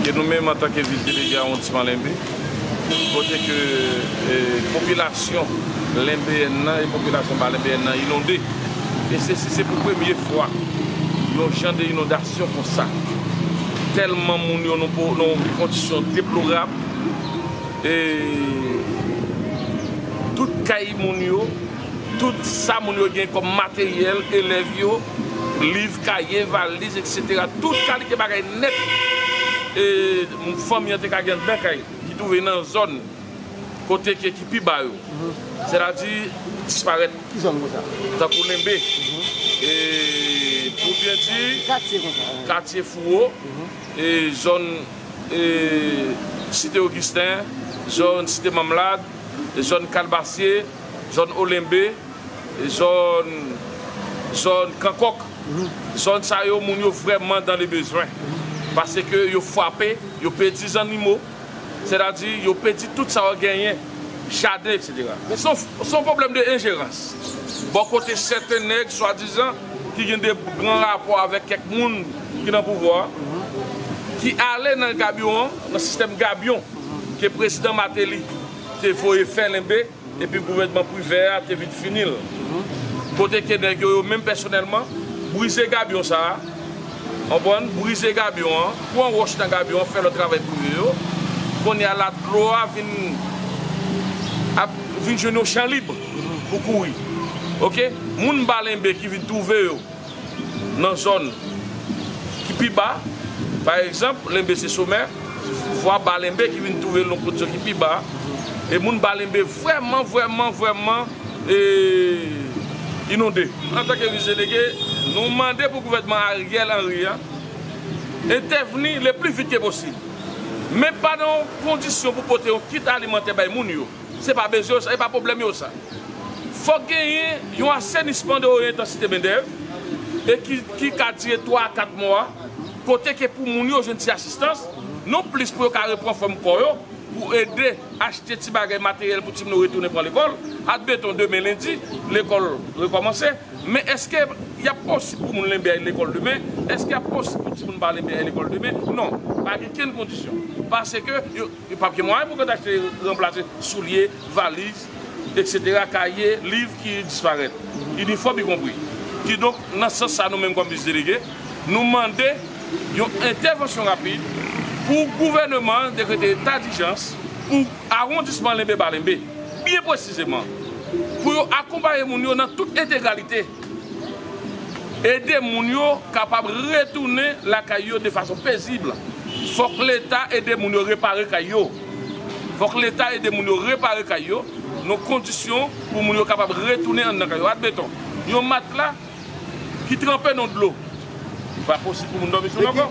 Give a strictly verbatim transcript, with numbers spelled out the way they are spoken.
E nou menm, antanke vis delege awondisman Lenbe, kote ke eh, popilasyon lenbeyèn nan e popilasyon ba lenbeyèn nan inonde. E se, se pou premye fwa yon jan de inondasyon konsa. Tèlman moun yo nan yon kondisyon deplorab. E tout kay moun yo, tout sa moun yo gen kòm materyèl, elèv yo, liv, kaye, valiz, etsetera. Tout kalite bagay nèt. E fanmi an te ka gen anndan kay ki twouve nan zòn kote ke ki pi ba yo. Sètadi disparèt. Ki zòn konsa? Tankou Lenbe. E pou byen di, katye konsa, katye Fouwo, e zòn e Site Ogisten, zòn Site Mamlad, zòn Kalbasye, zòn Olenbe, zòn, zòn Kankòk. Zòn sa yo, moun yo vrèman dans le besoin. Paske yo frape, yo pèdi zannimo, sètadi yo pèdi tout sa yo genyen, jaden, etsetera. Se yon, se yon pwoblèm de enjerans. Bò kote sèten nèg, swadizan, ki gen de gran rapò avèk kèk moun ki nan pouvwa, ki ale nan gabyon an, nan sistèm gabyon ke prezidan Martelly te voye fè Lenbe, epi gouvènman Privè a te vin fini l. Kote ke nèg yo, yo menm pèsonèlman, brize gabyon sa a, konprann, brize gabyon an, pran wòch nan gabyon an, fè lòt travay prive yo. Kounye a la, dlo a vin, ap, vin jwenn yon chan lib pou kouri. Oke? Moun ba Lenbe ki vin twouve yo nan zòn ki pi ba. Pa egzanp, Lenbe se somè, vwa ba Lenbe ki vin twouve l nan kondisyon ki pi ba. E moun ba Lenbe vrèman, vrèman, vrèman e, inonde. Antanke vis delege, nou mande pou gouvènman Ariel Henry an entèvni le pli vit ke posib. Men pa nan yon kondisyon pou pote yon kit alimantè bay moun yo. Se pa bezwen yo sa, e pa pwoblèm yo sa. Fòk genyen yon asenisman de o entansite mendèv e ki, ki ka dire twa a kat mwa, kote ke pou moun yo jwenn ti asistans, non plis pou yo ka repran fòm kò yo, pou ede achte ti bagay materyèl pou timoun yo retounen pran lekòl. Admeton, demen lendi, lekòl rekòmanse. Men èske y ap posib pou moun Lenbe al lekòl demen? Èske y ap posib pou timoun ba Lenbe al lekòl demen? Non, pa gen kenn kondisyon. Paske yo, yo p ap gen mwayen pou yo ta achte, ranplase soulye, valiz, etsetera, kaye, liv ki disparèt, inifòm ikonpri. Kidonk, nan sans sa, nou menm kòm vis delege, nou mande yon entèvansyon rapid pou gouvènman an dekrete eta dijans pou awondisman Lenbe ba Lenbe, byen presizeman, pou yo akonpaye moun yo nan tout entegralite, ede moun yo kapab retounen lakay yo de fason pezib. Fòk Leta ede moun yo repare kay yo. Fòk Leta ede moun yo repare kay yo nan kondisyon pou moun yo kapab retounen anndan kay yo. Admeton, yon matla ki tranpe nan dlo, pa posib pou moun dòmi sou l ankò.